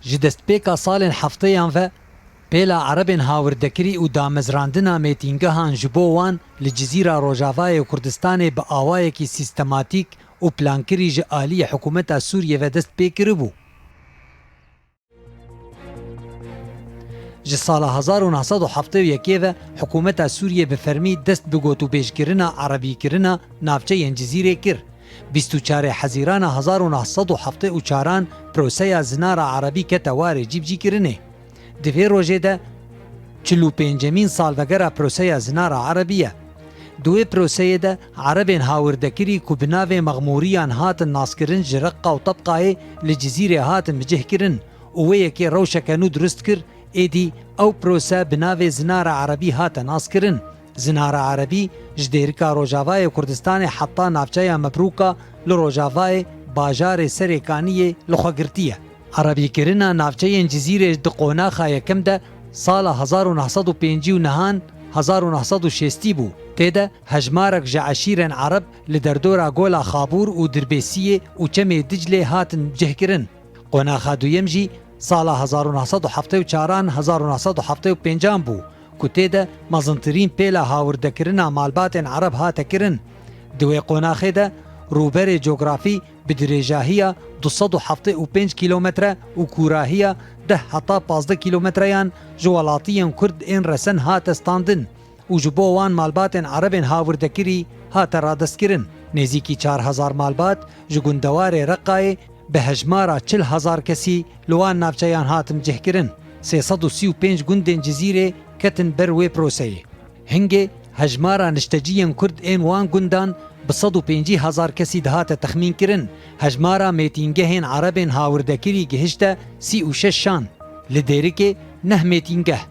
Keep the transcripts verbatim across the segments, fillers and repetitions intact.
Ji destpêka salên hefteyan ve, pêla erebên hawirdekirî û damezrandina mêtîngehan ji bo wan li Cizîra Rojavayê Kurdistanê bi awayekî sîstematîk û plankirî ji aliyê hikûmeta Sûriyê ve dest pê kiribû. Ji sala hezar û neh sed û heftê û yekê ve hikûmeta Sûriyê bi fermî dest bi gotûbêjkirina erebîkirina navçeyên Cizîrê kir. Bîst û çarê Hezîrana hezar û neh sed û heftê û çaran proseya zinara erebî kete warê cîbicîkirinê. Di vê rojê de çil û pêncemîn salvegera proseya zinara erebî ye. Di wê proseyê de erebên hawirdekirî ku bi navê mexmûriyan hatin naskirin ji Reqqa û Tebqayê li Cizîrê hatin bicihkirin û wê yekê rewşeke nû dirust kir, êdî ew prose bi navê zinara erebî hate naskirin. Zinara erebî ji dêrika Rojavayê Kurdistanê heta navçeya Mebrûka li Rojavayê bajarê Serê Kaniyê li xwe girtiye. Erebîkirina navçeyên Cizîrê di qonaxa yekem de sala hezar û neh sed û pêncî û nehan hezar û neh sed û şêstî bû. Tê de hejmarek ji eşîrên ereb li derdora Gola Xabûr û Dirbêsiyê û Çemê Diclê hatin cihkirin. Qonaxa duyem jî sala hezar û neh sed û heftê û çaran hezar û neh sed û heftê û pêncan bû, ku tê de mezintirîn pêla hawirdekirina malbatên ereb hate kirin. Di wê qonaxê de rûberê cografî bi dirêjahiya du sed û heftê û pênc kîlometre û kûrahiya deh heta pazdeh kîlometreyan ji welatiyên Kurd ên resen hate standin û ji bo wan malbatên erebên hawirdekirî hate radestkirin. Nêzîkî çar hezar malbat ji gundewarê Reqayê bi hejmara çil hezar kesî li wan navçeyan hatin cihkirin. Sê sed û sî û pênc gundên Cizîrê ketin ber wê proseyê. Hingê hejmara nişteciyên Kurd ên wan gundan bi sed û pêncî hezar kesî dihate texmînkirin. Hejmara mêtîngehên erebên hawirdekirî gihişte sî û şeş şan. Li Dêrikê neh mêtîngeh,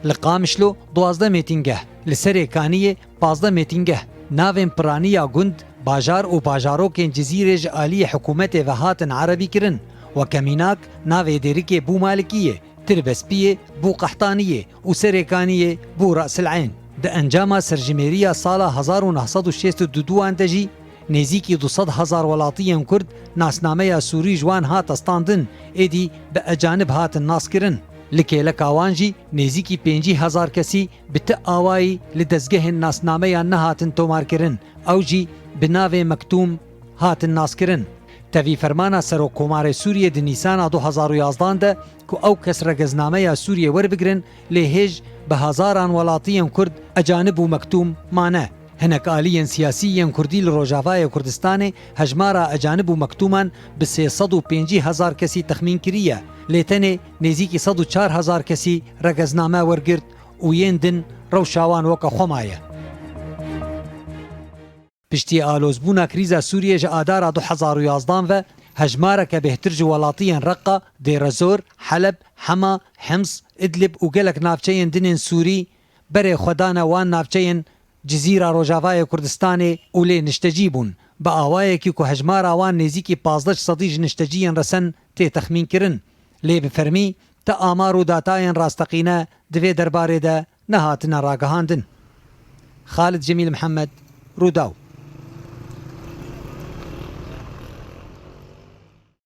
li Qamişlo duwazdeh mêtîngeh, li Serê Kaniyê pazdeh mêtîngeh. Navên piraniya gund, bajar û bajarokên Cizîrê ji aliyê hikûmetê ve hatin erebîkirin. Weke mînak, navê Dêrikê bû Malikiyê, Tirbespiyê bû Qehtaniyê û Serê Kaniyê bû Rasil'eyn. Di encama serjimêriya sala hezar û neh sed û şêst û duduan de jî nêzîkî du sed hezar welatiyên Kurd nasnameya Sûrî ji wan hate standin, êdî bi ecanib hatin naskirin. Li kêleka wan jî nêzîkî pêncî hezar kesî bi ti awayî li dezgehên nasnameyan nehatin tomarkirin, ew jî bi navê Mektûm hatin naskirin. Tevî fermana Serokkomarê Sûriyê di Nîsana du hezar û yazdan de ku ew kes regeznameya Sûriyê werbigirin, lê hêj bi hezaran welatiyên Kurd ecanib û Mektûm mane. Hinek aliyên siyasî yên Kurdî li Rojavayê Kurdistanê hejmara ecanib û Mektûman bi sê sed û pêncî hezar kesî texmîn kiriye, lê tenê nêzîkî sed û çar hezar kesî regezname wergirt û yên din rewşa wan weke xwe maye. Piştî alozbûna krîza Sûriyê ji Adara du hezar û yazdan ve, hejmareke bêhtir ji welatiyên Reqa, Dêrezor, Heleb, Hema, Hims, Idlib û gelek navçeyên din ên Sûrî berê xwe dane wan navçeyên Cizîra Rojavayê Kurdistanê û lê niştecî bûn, bi awayekî ku hejmara wan nêzîkî pazdeh sedî ji nişteciyên resen tê texmînkirin. Lê bi fermî ti amar û datayên rasteqîne di vê derbarê de nehatine ragihandin. Xalid Cemîl Mihemed, Rûdaw.